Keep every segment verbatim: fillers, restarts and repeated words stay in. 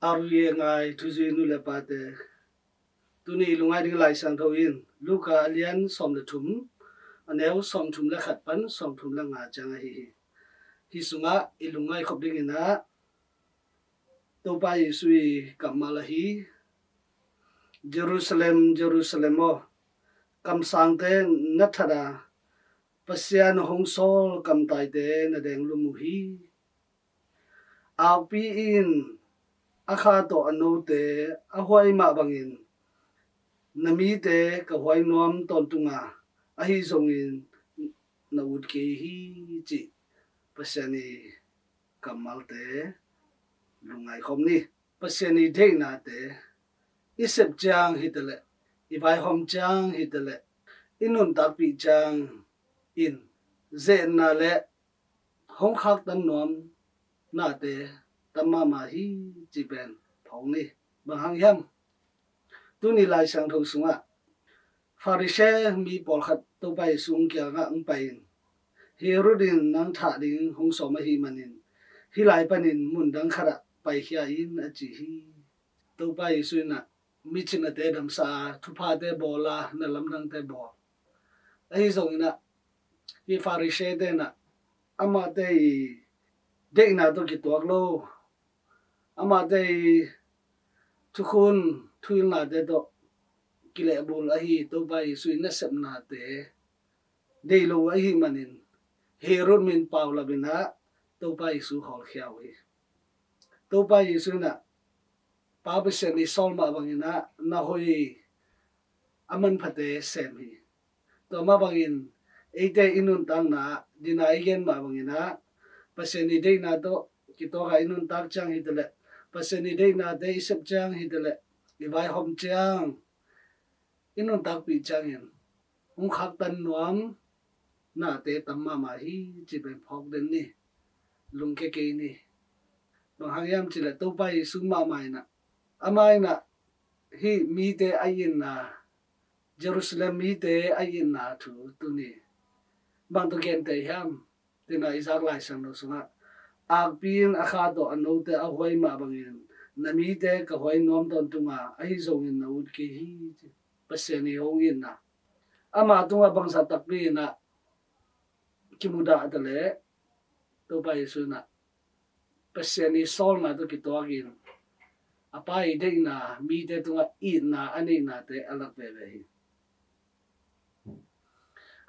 Aru ye ngai thuzui nu le pate, tuni i lungngai ding Lai Siangtho in Luka a lian sawm le thum, a neu sawm thum le khat pan sawm thum le nga ciang ahi hi. Hi sungah i lungngai khop dingin ah Topa Jesu i kammal ahi, Jerusalem, Jerusalem aw, kamsangte na that a, Pasian hong sawl kamtaite na denglum uh hi. Akpi in a kha tawh a note a huai mah bangin na mite ka huai nuam tawntung a, ahi zongin na ut kei hi, cih Pasian i kammalte lungngai khawm ni. Pasian i deihnate i sep ciang hi taleh, i vaihawm ciang hi taleh, i nuntakpih ciang in zetna le hong khaktan nuam nate tam mahmah hi, ci pen phawk ni. Bang hang hiam? Tuni Lai Siangtho sungah Pharisee mi pawlkhat Topa Jesu kiangah hong pai-in, Herod in nang thah ding hong sawm ahih manin hih lai panin mun dang khatah paikhia in, a ci hi. Topa Jesu in ah mi cihnate damsak a, thuphate bawl a, na lamdangte bawl. Ahi zongin ah hih Pharisee-te in ah amahte i deihna tawh kituak lo, amahte i thukhun thuhilhnate tawh kilehbul ahi Topa Jesu i nasepnate deih lo ahih manin Herod min paulap in ah Topa Jesu hawlkhia uh hi. Topa Jesu in ah Pa Pasian i sawl mah bangin ah na hoih a manphate sem hi. Tua mah bangin eite i nuntakna ah, dina i gen mah bangin ah, Pasian i deihna tawh kituak a i nuntak ciang hi taleh, Pasian i deihnate i sep ciang hi taleh, i vaihawm ciang, i nuntakpih ciangin hong khaktan nuam nate tam mahmah hi, ci pen phawk den ni. Lungkia kei ni. Bang hang hiam cih leh Topa Jesu mahmah in ah, amah in ah hih mite a itna, Jerusalem mite a itna thu tuni bang tawh genteh hiam? Tina i zak Lai Siangtho sungah, akpi in a kha tawh a note a huai mah bangin na mite ka huai nuam tawntung a, ahi zongin na ut kei hi, ci. Pasian i hong itna, ama tungah bangzah takpi in ah kimudah taleh, Topa Jesu in ah Pasian i sawlna tawh kituakin a Pa i deihna, mite tungah itna a neihnate a lak veve hi.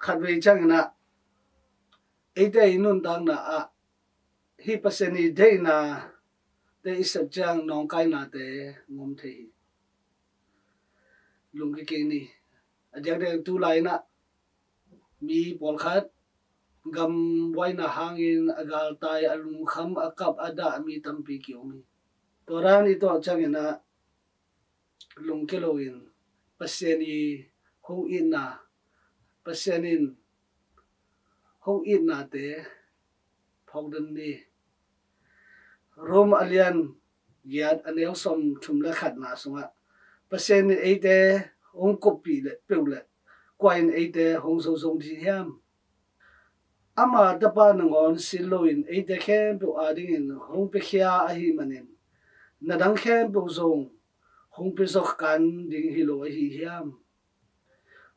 Khatvei ciangin ah eite i nuntakna ah hih Pasian i deihnate i sep ciang nawngkainate ngom thei hi. Lungkia kei ni. A diakdiak tu lai-in ah mi pawlkhat gambuaina hangin a galtai, a lungkham, a kap, a dah mi tampi ki-om hi. Tua dan i tuah ciangin ah lungkia loin Pasian i hong itna, Pasian in hong itnate phawk den ni. Rom a lian giat, a neu sawm thum le khatna sungah, Pasian in eite hong koppih leh peuh leh kua in eite hong zozo ding hiam? Ama Tapa nangawn sil loin eite khempeuh adingin hong piakhia ahih manin, na dang khempeuh zong hong pia zawk kan ding hi lo ahi hiam?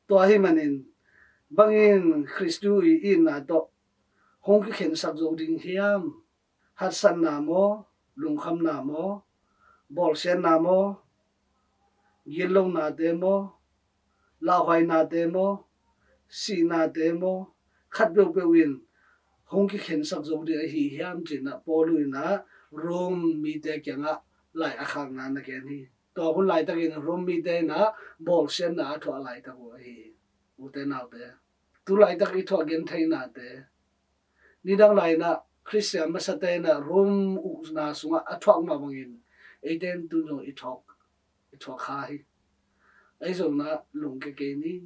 Tua ahih manin bangin Khristu i itna tawh hong kikhensak zo ding hiam? Haksatna maw, lungkhamna maw, bawlsiatna maw, gitlohnate maw, lauhuainate maw, sihnate maw, khat peuhpeuh in hong kikhensak zo ding ahi hiam, ci-in ah Paul in ah Rom mite kiangah lai a khakna na gen hi. Tua hun laitakin Rom mite in ah bawlsiatna a thuah laitak uh ahi hi. Ute naute, tu laitak i thuah gentheihnate, nidang lai-in ah Khristian masate in ah Rom ukna sungah a thuak mah bangin eite in tun zong i thuak, i thuak kha hi. Ahi zongin ah lungkia kei ni.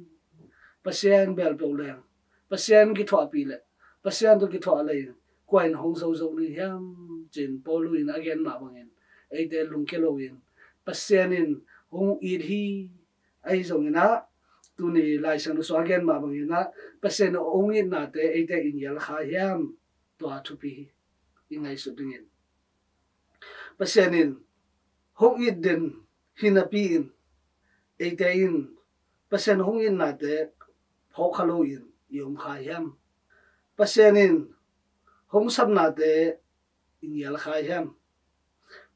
Pasian bel peuh leng, Pasian kithuahpih leh, Pasian tawh kithuah lei-in kua in hong zozo ding hiam, ci-in Paul in a gen mah bangin eite lungkia loin Pasian in hong it hi. Ahi zongin ah tuni Lai Siangtho sung a gen mah bangin ah Pasian hong itnate eite in i gel kha hiam, tua thupi hi. I ngaihsut dingin, Pasian in Hong it den hi napi-in eite in Pasian hong itnate phawkkha loin i om kha hiam? Pasian in hong sapnate i ngial kha hiam?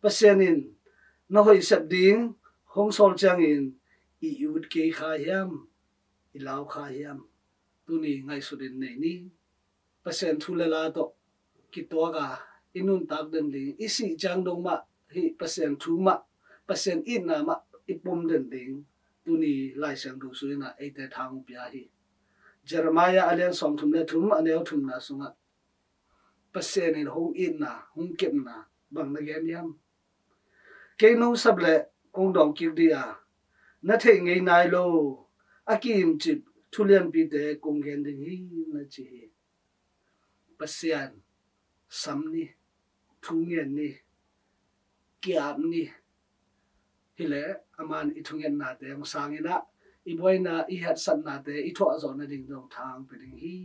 Pasian in na hoihsak ding hong sawl ciangin i ut kei kha hiam? I lau kha hiam? Tuni ngaihsutin nei ni. Pasian thu le la tawh kituak a i nuntak den ding, i sih ciang dong mah hih Pasian thu mah, Pasian itna mah i pom den ding tuni Lai Siangtho sungah eite thang pia hi. Jeremiah a lian sawmthum le thum, a neu thumna sungah Pasian in hong itna, hong kepna bang na gen hiam? Kei nong sap leh kong dawng kik dih a, na theih ngei nai lo a ki-imcip thu lianpite kong gen ding hi, na ci hi. Pasian sam ni, thu ngen ni, ki-ap ni. Hi leh aman i thungetnate hong sangin ah, i buaina, i hatsatnate i thuah zawh nading dong thang pia ding hi.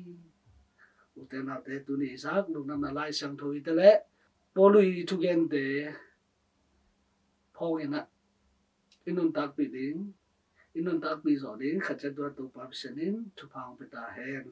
Ute naute, tuni i zak lungdamna Lai Siangtho hi ta leh, Paul i thugente phawngin ah i nuntakpih ding, i nuntakpih zawh ding khat ciat tua Topa Pasian in thupha hong pia ta hen.